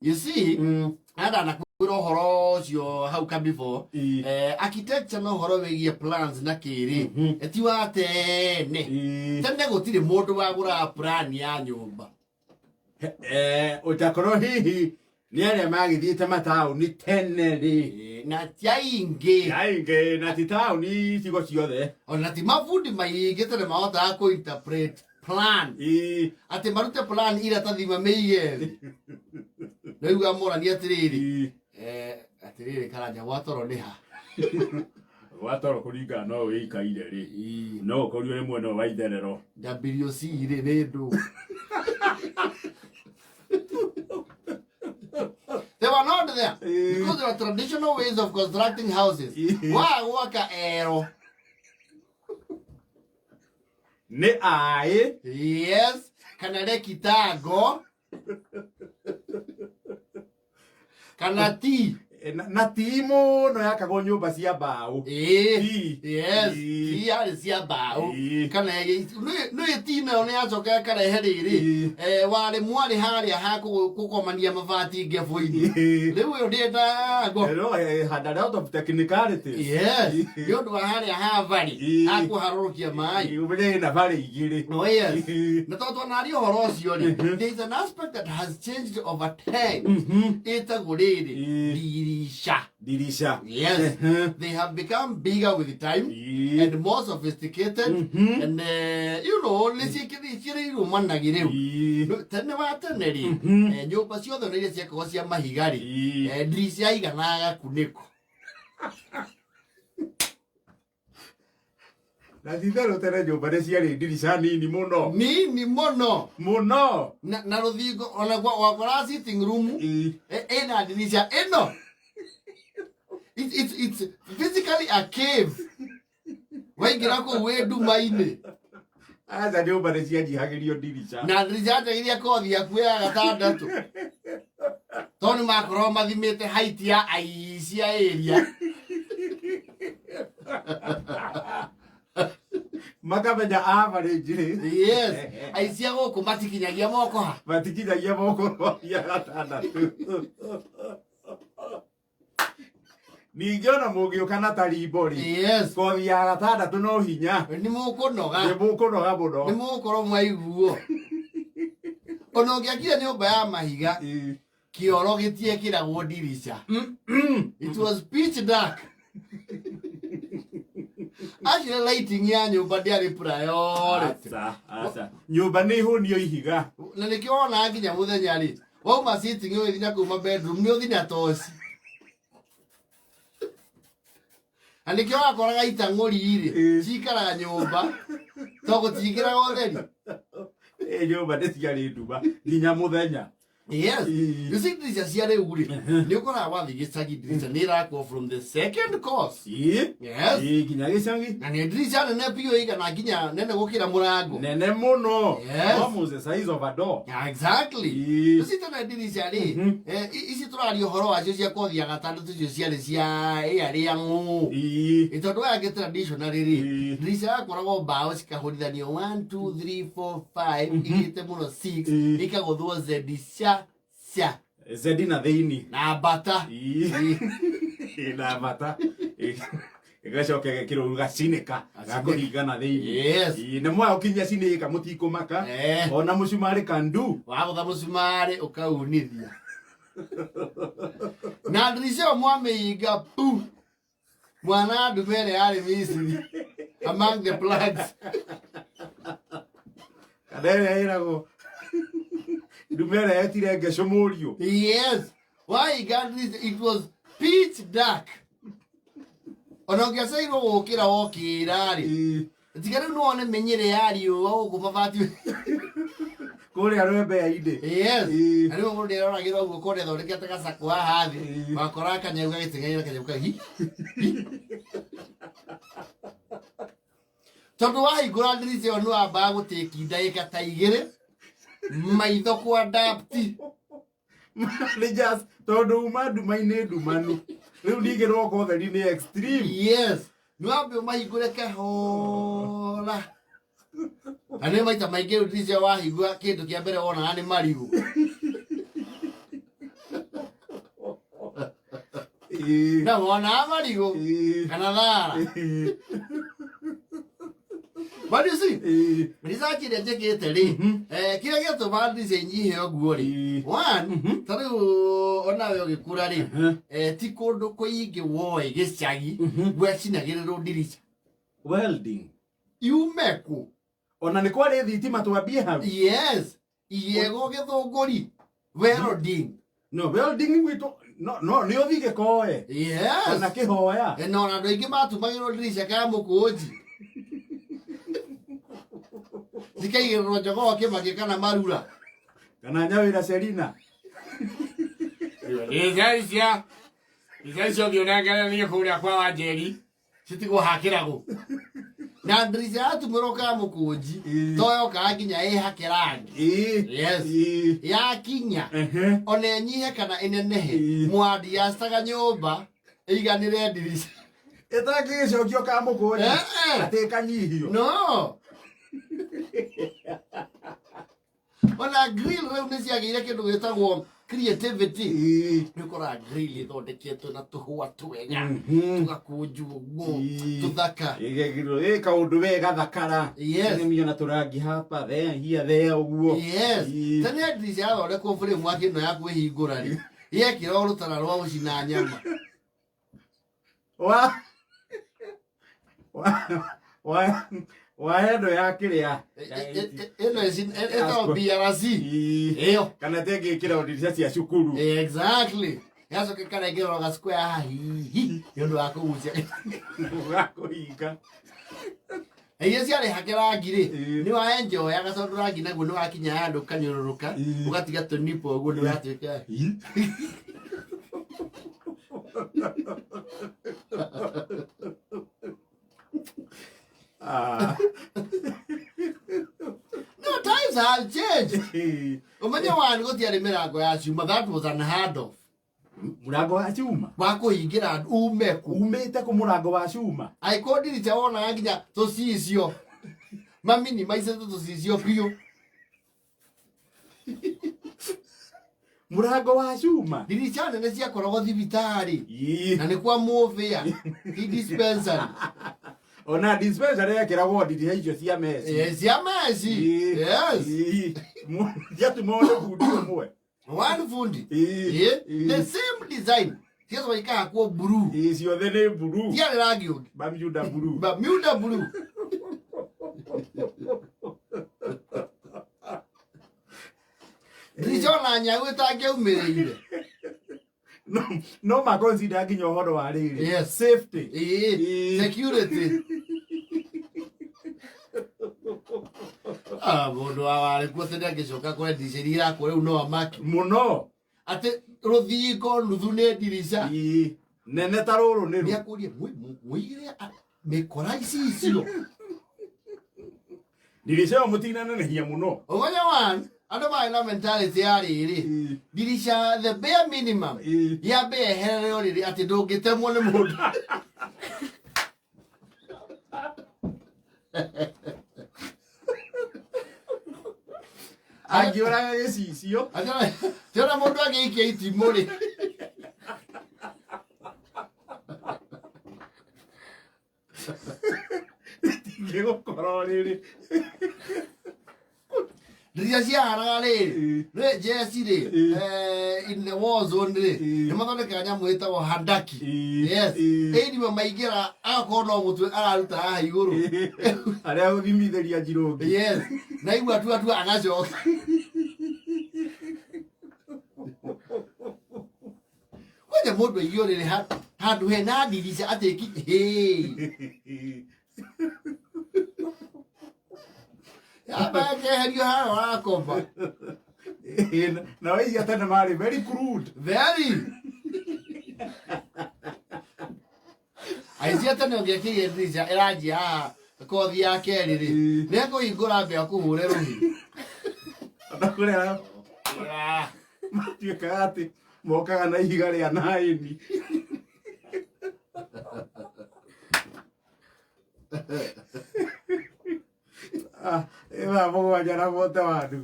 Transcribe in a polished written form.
You see, anda nakwĩra ũhoro ũcio hau ka before. Architecture na ũhoro wĩgiĩ plans na kĩrĩ ti wa tene. Tene gũtirĩ mũndũ wagũraga plan ya nyũmba. Ũtakorwo hihi nĩ arĩa magĩthiĩte mataũni tene rĩ. Na ti aingĩ. Aingĩ na ti taũni icigo ciothe. Ona ti mabundi maingĩ tene mahotaga kũ interpret plan, atĩ marute plan iratathi mamĩige thĩ rĩu amũrani atĩrĩrĩ, atĩrĩrĩ, Karanja, gwa toro nĩ ha? Gwa toro kũringana no wĩikaire rĩ, no ũkorirwo nĩ mwena wa itherero. WC rĩ nĩ ndũ? They were not there because there were traditional ways of constructing houses. Wa gwaka ero. Nĩ aĩ. Yes, kana rekitango kana ti. Na ti mũno yakagwo nyũmba cia mbaũ. Ti. Yes. Ĩĩ. Ti yarĩ cia mbaũ. Kana nĩ ti nayo nĩ yacoka ĩkarehe rĩrĩ, warĩ mwarĩ harĩa ha kũgomania mabati ngebũ-inĩ. Rĩu ĩyo ndĩendago. No, had a lot of technicalities. Yes, nĩ ũndũ wa harĩa ha valley ha kũharũrũkia maĩ. Ũmenye ĩna valley igĩrĩ. Oh yes. Na tondũ twanaria ũhoro ũcio rĩ, there is an aspect that has changed over time ĩtagwo rĩrĩ, ndirisha. Ndirisha. Yes. They have become bigger with time and more sophisticated and nĩ ciĩkĩrĩirwo managĩ rĩu. Tene wa tene rĩ, nyũmba ciothe na iria ciakagwo cia mahiga rĩ, ndirica yaiganaga gakunĩko. Na titherũ tene nyũmba nĩ ciarĩ ndirica nini mũno. Nini mũno. Mũno. Na rũthingo ona wakora sitting room ĩna ndirica ĩno. It's physically a cave. Waingĩra kũu wĩ nduma-inĩ. Aca, nyũmba nĩ cianyihagĩrio ndirica. Na ndirica njagiria kothi yaku ya gatandatũ tondũ nĩ makorwo mathimĩte height ya aici a area. Makamenya average rĩ. Yes, aici a gũkũ matikinyagia moko ha. Matikinyagia moko ya gatandatũ. Ningĩ ona mũngĩũka na tarimbo rĩ, kothi ya gatandatũ no hinya. Nĩ mũkũnoga. Nĩ mũkũnoga mũno. Nĩ mũgũkorwo mwaiguo ona ũngĩakire nyũmba ya mahiga, kĩoro gĩtiekĩragwo ndirica. It was pitch dark. Actually, lighting ya nyũmba ndĩarĩ priority. Aca, aca, nyũmba nĩ ihũnio ihiga. Na nĩkĩo wonaga nginya mũthenya rĩ, wauma sitting ũgĩthiĩ na kuma bedroom nĩ ũthiĩ na toci, na nĩkĩo wakoraga itang'ũri rĩ cikaraga nyũmba to gũtingĩraga ũtheri. Nyũmba nĩ ciarĩ nduma nginya mũthenya. Yes. You see, ndirica cia rĩu rĩ, nĩ ũkoraga wathiĩ gĩcagi ndirica nĩ ĩrakwo from the second course. Yes. Ĩĩ, nginya gĩcagi. Na nĩ ndirica nene biũ, ĩigana nginya nene gũkĩra mũrango. Nene mũno. Yes. Almost the size of a door. Yeah, exactly. Ici tene ndirica rĩ, ici tũraria ũhoro wacio cia kothi ya gatandatũ, icio ciarĩ cia ĩarĩa ng'ũ. Ĩ tondũ aya angĩ traditional rĩ, ndirica yakoragwo mbaũ cikahũrithanio 1 2 3 4 5, igĩte mũno 6, ikagũthwo zedi cia cia Zedi na thĩinĩ. Na mbata. Ĩĩ, na bata. Ĩgacoka ĩgekĩrwo gacinĩka gakũringana thĩinĩ. Yes. Ĩĩ, na mwagũkinyia cinĩka mũtikũmaka. Ona mũcumarĩ kandu. Wagũtha mũcumarĩ ũkaunithia na ndirica ĩyo mwamĩinga pu mwana ndume ĩrĩa yarĩ Misiri among the plagues. Kana ĩrĩa ĩragwo ndume ĩrĩa yetire ngecũ mũriũ. Yes, wainga ndirica it was pitch dark. Ona ũngĩaceirwo gũkĩra wokĩra rĩ, tiga rĩu nĩwone mĩnyĩrĩ ya riũa gũkũ mabati. Kũrĩa rwembea-inĩ. Yes. Na rĩu mũndũ nĩaroragĩra ũguo kona ĩthondekete gacakũ haha thĩ, wakora kanyau gagĩteng'erera kanyau kau hi hi. Tondũ wahingũra ndirica ĩyo nĩ wambaga gũtĩki ndagĩka ta 2 maitho kwa adapt. Nĩ just tondũ uma nduma-inĩ ndumanu, rĩu ningĩ rwoka ũtheri nĩ extreme. Yes, nĩ wambe ũmahingũre kahora, na nĩ maita maingĩ rĩu ndirica wahingũra kĩndũ kĩa mbere wonaga nĩ marigũ. Na wonaga marigũ kana thara. But you see, research ĩrĩa njĩkĩte rĩ, kĩrĩa gĩatũmaga ndirica inyihe ũguo rĩ, one, ta rĩu onawe ũgĩkũra rĩ, ti kũndũ kũingĩ woĩ gĩcagi gwacinagĩrĩrwo ndirica. Welding. Yume kũ? Ona nĩ kwarĩ thitima twambie hau. Yes, iyego gĩthũngũri welding. No welding gwitũ no nĩ ũthi gĩkoe. Yes. Kana kĩhoya. Na ona andũ aingĩ matumagĩrwo ndirica ka mũkũnji cikaigĩrĩrwo njogoo kĩmaki kana marura. Kana nyawĩra Selina. Ndirica icio ũthiĩ ũnengeranie kũrĩa kwa Wanjeri. Citigwo hakĩragwo na ndirica yatumĩrwo ka mũkũnji toyokaga nginya ĩhake rangi. Yes. Yakinya ona ĩnyihe kana ĩnenehe, mwandiacaga nyũmba ĩiganĩre ndirica. Ĩtangĩgĩcokio ka mũkũnji atĩ ĩkanyihio. No ona grill rĩu nĩ ciagĩire kĩndũ gĩtagwo creativity. Nĩ ũkoraga grill ĩthondeketwo na tũhũa twega tũgakũnjwo ũguo tũthaka. Ĩ kaũndũ we gathakara. Yes. Nĩmio na tũrangi hapa there here there ũguo. Yes. Tene ndirica yathondekwo framework ĩno ya kwĩhingũra rĩ, yekĩrwo rũtara rwa gũcina nyama. Wa wa wa wa endo ya kĩrĩa. Ĩno ĩtagwo BRC ĩyo. Kana tengĩkĩra ndirica cia cukuru. Exactly. Yacoka ĩkarengererwo ga square haha hihi nĩ ũndũ wa kũgucia. Wa kũhinga. Iria ciarĩ hake rangi rĩ, nĩ waenjoyaga tondũ rangi naguo nĩ wakinya handũ ũkanyũrũrũka ũgatiga tũnipo ũguo nĩ watuĩka. No, times have changed. Ũmenye wani gũtiarĩ mĩrango ya cuma, that was unheard of. Mũrango wa cuma. Wa kũhingĩra ume kũ. Umĩte kũ mũrango wa cuma? Angĩkorwo ndirica wonaga nginya tũcicio. Mamini maicĩte tũcicio biũ. Mũrango wa cuma. Ndirica nene ciakoragwo thibitarĩ. Na nĩ kwa mũbĩa. Ti dispensary. Ona dispensary yekĩragwo ndirica icio cia meci. Cia meci. Yes. Ciatumagwo nĩ bundi ũmwe. One fundi. The same design. Ciacoka ikahakwo blue. Ciothe nĩ blue. Tiarĩ rangi ũngĩ. Bermuda blue. Bermuda blue. Ndirica ona nyau ĩtangĩaumĩrĩire. No maconsider nginya ũhoro wa rĩrĩ. Yes. Safety. Security. Mũndũ wa warĩ kuo tene angĩcoka kũrĩa ndirica iria irakwo rĩu no amaki. Mũno. Atĩ rũthingo nuthu nĩ ndirica. Nene ta rũrũ nĩ rũ. Nĩakũrie mũigire mĩkora ici icio. Ndirica ĩyo mũtinanenehia mũno. Ũmenye one, andũ marĩ na mentality ya rĩrĩ. Ndirica the bare minimum. Yambe yeherere ũrĩrĩ atĩ ndũngĩtemwo nĩ mũndũ. Angĩũraga gĩcicio. Tiona mũndũ agĩikia itimũ rĩ. Ingĩgũkorwo rĩrĩ. Ndirica ciahanaga rĩrĩ, rĩ jeci rĩ, in the war zone rĩ, nĩ mathondekaga nyamũ ĩtagwo handaki. Yes. Ĩrima maingĩra agakorwo no mũtwe araruta haha igũrũ. Arĩa gũthimithĩria njirũngi. Yes. Na igua tua tua agacoka. Kwanja mũndũ aigio rĩrĩ handũ hena ndirica atĩ hĩ. Yamba keherio haha ũrakomba. Na waici tene marĩ very crude. Very. Aici tene ũngĩakĩria ndirica ĩranjia haha kothi ya kerĩ rĩ, nĩekũhingũra mbĩa kũhũre rũhi. Ona kũrĩa matuĩkaga atĩ mokaga na ihiga rĩa naĩni. 7:45.